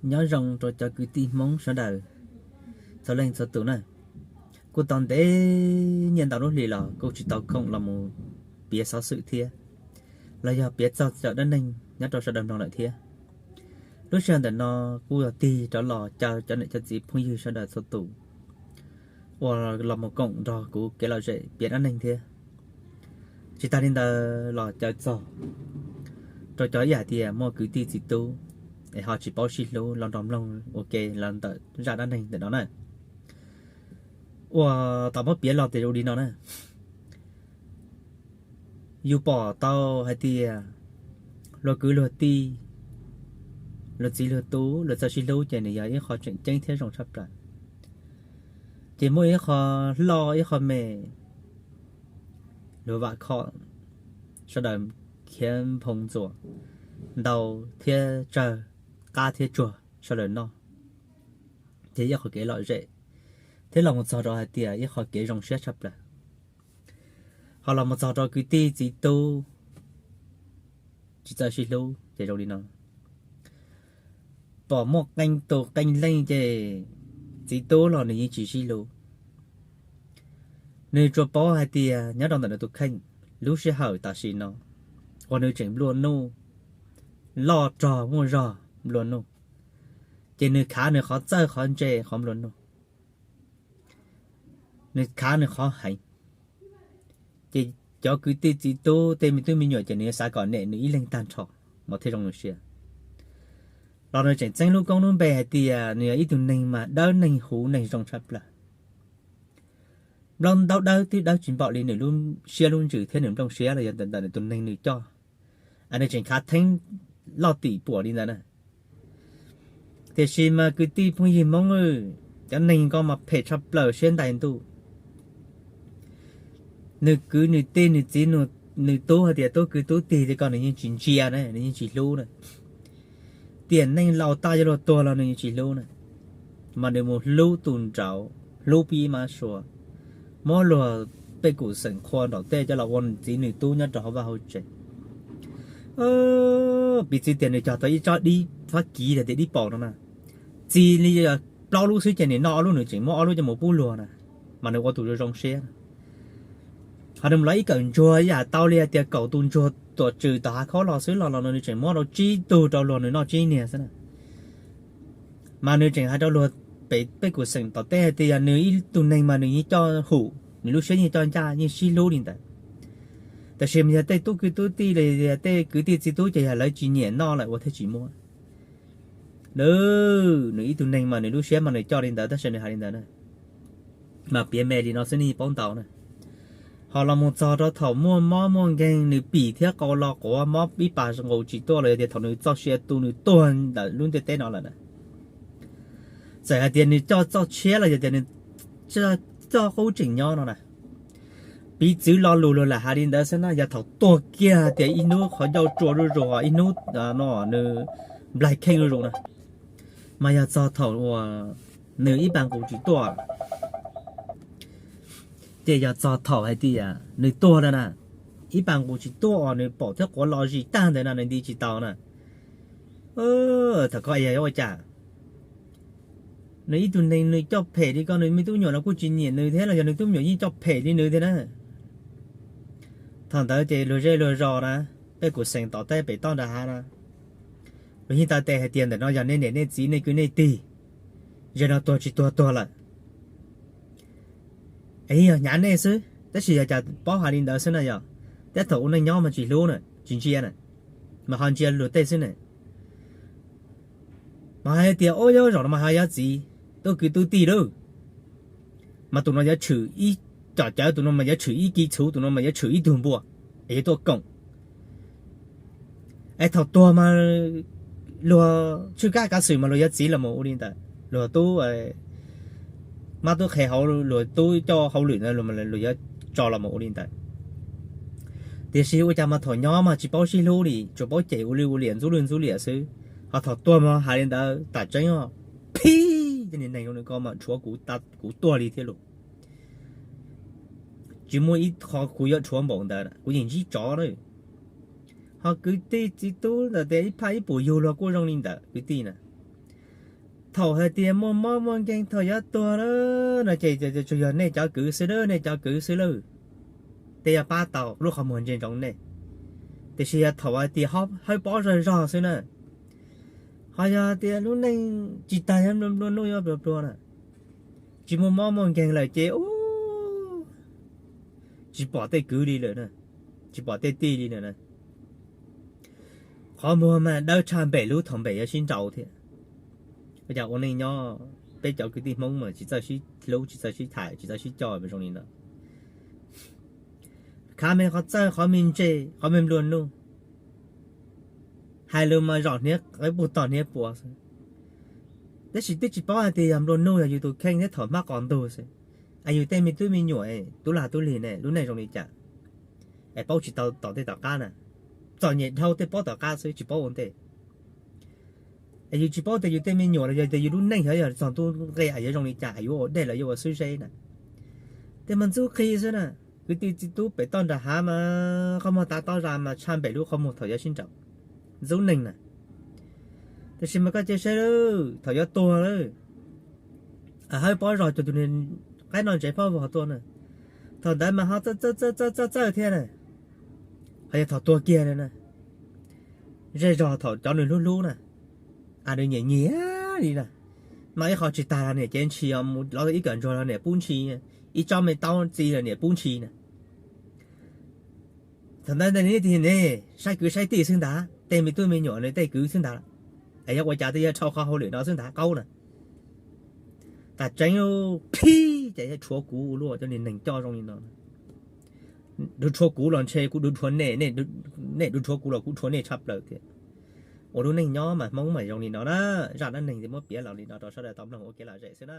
Nyob zoo rau cov kwv tij Hmoob sawv daws txhua leej txhua tus na. Kuj tau ntev niaj ntau lub hlis los kuj tsis tau khoom los mus piav xov xwm thiab los yog piav txog cov dab neeg nyob rau sawv daws mloog lawm thiab. Lub sij hawm ntawm no kuj yog tig rov los caw cov niam cov txiv phooj ywg sawv daws txhua tus uas los mus koom nrog kuv kev lom zem piav dab neeg thiab. Tsis tas li ntawd los caw txog rau cov ib yam tias muaj kwv tij txiv tub es ho tsis paub sib hlub los nrog mloog ua ke los ntawm zaj dab neeg ntawm no na. Uas tau muab piav los tias zoo li no na. Yus pom tau hais tias luag kwv luag tij, luag txiv luag tub luag txawj sib hlub ces nws yog ib qho tseem ceeb thiab zoo tshaj plaws. Ces muaj ib qho loj ib qho me, luag vam khom, sawv daws khiav nphoo ntxuas, ntau thiab tsawg, qab thiab tsuag sawv daws noj, ces ib qho kev lom zem thiab los mus txog rau hais tias ib qho kev zoo siab tshaj plaws. Ho los mus txog rau kwv tij txiv tub tsis txawj sib hlub ces zoo li no. Pom muaj qee tus qee leej ces txiv tub los nws yeej tsis sib hlub. Nws tsuas paub hais tias nyob rau ntawm nws tus kheej, lub sij hawm tam sim no uas nws tseem nplua nuj, loj rog muaj zog nplua nuj, ces nws khav nws qhov txawj qhov ntse qhov nplua nuj, nws khav nws qhov heev. Ces cov kwv tij txiv tub tej me tub me nyuam ces nws yuav xav kom nem nws ib leeg tag nrho mas thiaj zoo nws siab. Los nws tseem txeeb lub koob lub npe hais tias nws yog ib tug neeg mas dawb neeg huv neeg zoo tshaj plaws. Nplooj ntaub dawb twb dawb tsis npaum li nws lub siab lub ntsws thiab nws nplooj siab los yog ntawm nws tus neeg nws coj, nws tseem khav theeb loj tim puam li ntawd na. Tiam sis mas kwv tij phooj ywg Hmoob, cov neeg ko mas phem tshaj plaws siab ntais ntuj. Nws kwv nws tij nws txiv nws tub hais tias tub kwv tub tij li ko nws yeej tsis ntsia na, nws yeej tsis hlub na. Tiam neej laus tag yuav luag tuag los nws yeej tsis hlub na. Mas nws mus hlub tus nraud, hlub pib mab sua, muab luag pej kum xeem qhua nraum tej coj los ua nws txiv nws tub nyob rau hauv vaj hauv tsev. Piv txwv tias nws cog tau ib tsob dib Fab Kis tias dib paum no na, txi li plaub lub xwb ces nws noj ob lub nws tseem muab ob lub coj mus pub luag na, mas nws ua tus zoo zoo siab na. Ho nws mus lov ib kawm ntsuag ib yam tau li hais tias kaum tus ntsuag tuam tswm tom hav khaub los xwb los los nws tseem muab rau tsib tug rau luag nws noj tsib niag xwb na. Mas nws tseem hais rau luag pem pej kum xeem tom tej hais tias yog nws ib tug neeg mas nws yeej coj hum, nws lub siab yeej coj ncaj yeej sib hlub li ntawd. Tab sis mas yog tej tub kwv tub tij los yog tej kwv tij txiv tub ces yog lawv tsis nyiam noj lawm ua thiaj tsis muab. Nws ib tug neeg mas nws lub siab mas nws coj li ntawd tab sis nws hais li ntawd na. Mas piav me li no xwb nej paub ntau na. Ho los mus txog rau thaum muaj mob muaj nkeeg nws pim thiab qau lo quav mob ib pas nqus tsis tuaj los yog tias thaum nws txoj sia tu nws tuag ntawm lub ntiaj teb no lawm na, txawm hais tias nws coj txoj tshiab los yog tias nws coj qub tseem nyob no na, piv txwv lo lus luag lam hais li ntawd xwb na. Yog thaum tuag kiag tias ib hnub qhov ncauj tsua zuj zus, ib hnub no nws nplaig kheej zuj zus na, mas yog txog thaum uas nws ib pas nqus tsis tuaj, ces yog txog thaum hais tias nws tuag lawm na, ib pas nqus tsis tuaj os, nws paum thiab quav lo zis tag ntawd no nws nti tsis tau na. Thaum ko yog ua cas? Nws ib tug neeg nws coj phem li ko, nws me tub nyuam los kuj tsis nyiam nws thiab los yog nws tub me nyuam yeej coj phem li nws thiab na. Thaum ntawd ces luag zej luag zos na, pej kum xeem tom tej pem toj nram hav na, luag yeej taw tes hais tias ntawm no yog nej niam nej txiv nej kwv nej tij, zaum no tuag tsis tuag tuag lawm, es yog hnyav nej xwb. Tab sis yog cas paub hais li ntawd xwb na yog, thiab thaum ua neej nyob mas tsis hlub na, tsis ntsia na, mas ho ntsia luag tej xwb na. Mas hais tias ub, yog zaum no mas ho yog txiv, tub kwv tub tij lauj, mas tus no yuav tshwm ib com cawv, tus no mas yuav tshwm ib ki txhuv, tus no mas yuav tshwm ib tug npua, es yuav tuaj koom. Es thaum tuag mas luag tswj kab kav xwm mas luag yuav txiv los mus ua li ntawd, luag tub mab tub qhe hauv, luag tub coj hauj lwm ntawd luag yuav tso los mus ua li ntawd. Tiam sis ua cas mas thaum nyob mas tsis paub sib hlub li, tsuas paub cem ua li ua liam ntxub lwj ntxub liam xwb, ho thaum tuag mas hais li ntawd tam tseeb os. Phib, cov niag neeg zoo li ko mas rhuav kuv tuag li thiab lauj. Tsis muaj ib qho kuv yuav rhuav npaum ntawd, kuv yeej ntsib tsov na. Ho kwv tij txiv tub ntawd tias ib phaj ib puas yug luag kuj zoo li ntawd kwv tij na. Thaum hais tias muaj mob muaj nkeeg thaum yuav tuag lawm no ces tsuas yog nej cov kwv xwb lawm, nej cov kwv xwb lawm, tej yuav pab tau lub qhov muag ntsia ntsoov nej. Tiam sis yog thaum hais tias hawb pob zog zog xwb na, ho yog tias lub neej tsis tag yuav nplua nplua nuj yuav nplua nplua na, tsis muaj mob muaj nkeeg lawm ces tsis pom tej kwv li lawm, tsis pom tej tij li lawm na. Qhov muag mas dawb tshaj npem lub thaum npem yuav sib nraus thiab. Ua cas ua neej nyob peb cov kwv tij Hmoob mas tsis txawj sib hlub, tsis txawj sib tham, tsis txawj sib coj zoo li no. Khav me qhov txawj, qhov me ntse, qhov me nplua nuj, hais lus mas zom hniav qe puag tog hniav puas xwb. Tab sis twb tsis paub hais tias yog nplua nuj yog yus tus kheej thiab thaum hmab qos ntug xwb. Es yus tej me tub me nyuam, tub lag tub lig ne, lub neej zoo li cas, es paub tsis tau tom tej tom qab na. Txom nyem dhau tej paub tom qab xwb tsis paub ua ntej. Es yus tsis paub tias yus tej me nyuam los yog tias yus lub neej xyov yog txog ntu nqi es yuav zoo li cas, es yuav ua dej los yuav ua xwb zeb na. Tej mas ntxub qhi xwb na. Kwv tij txiv tub pem toj nram hav mas qhov muag tav tob zas mas tshaj npem lub qhov muag thaum yuav sib nraus, ntxub neeg na. Tiam sis mas koj cia saib lawm, thaum yuav tuag lawm, hawb pob zog cuag tus qaib noj ntsev pob vog tuaj na, thaum ntawd mas ho txawj txawj txawj txawj thiab na, ho yog thaum tuag kiag na, zej zog thaum cov nws hlub hlub na, nws nyiam nyiam li na, mas ib qho tsis tag los niam cev ntshis, mus lov ib kawm ntsuag los niam pub ntshis, ib tsob me taub txi los niam pub ntshis na. Thaum ntawd ne, saib kwv saib tij xwb ntag, tej me tub me nyuam nws tej kwv xwb ntag, es yog ua cas tej yog dhau qhov hauj lwm no xwb ntag qaub na. Tas tseeb, phib ces yog tshuav kuv ua luaj cov niag neeg coj zoo li no. Dub tshuav kuv los ntshe kuv dub tshuav nej, nej dub tshuav kuv los kuv tshuav nej tshaj plaws thiab. Ua lub neej nyob mas Hmoob mas zoo li no na, zaj dab neeg ces muab piav los li no rau sawv daws tau mloog ua kev lom zem xwb na.